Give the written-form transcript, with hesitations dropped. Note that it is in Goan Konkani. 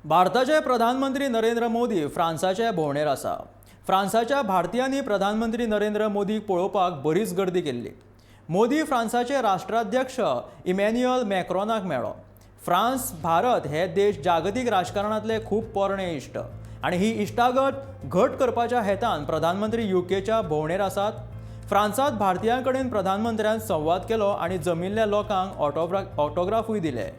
भारताचे प्रधानमंत्री नरेंद्र मोदी फ्रांसाचे भोंवडेर आसा. फ्रांसाच्या भारतीयांनी प्रधानमंत्री नरेंद्र मोदीक पळोवपाक बरीच गर्दी केल्ली. मोदी फ्रांसाचे राष्ट्राध्यक्ष इमॅन्युअल मॅक्रॉनाक मेळ्ळो. फ्रांस भारत हे देश जागतीक राजकारणांतले खूब पोरणे इश्ट आनी ही इश्टागत घट करपाच्या हेतान प्रधानमंत्री युकेच्या भोंवडेर आसात. फ्रांसांत भारतीयां कडेन प्रधानमंत्र्यान संवाद केलो आनी जमिल्ल्या लोकांक ऑटोग्राफूय दिले.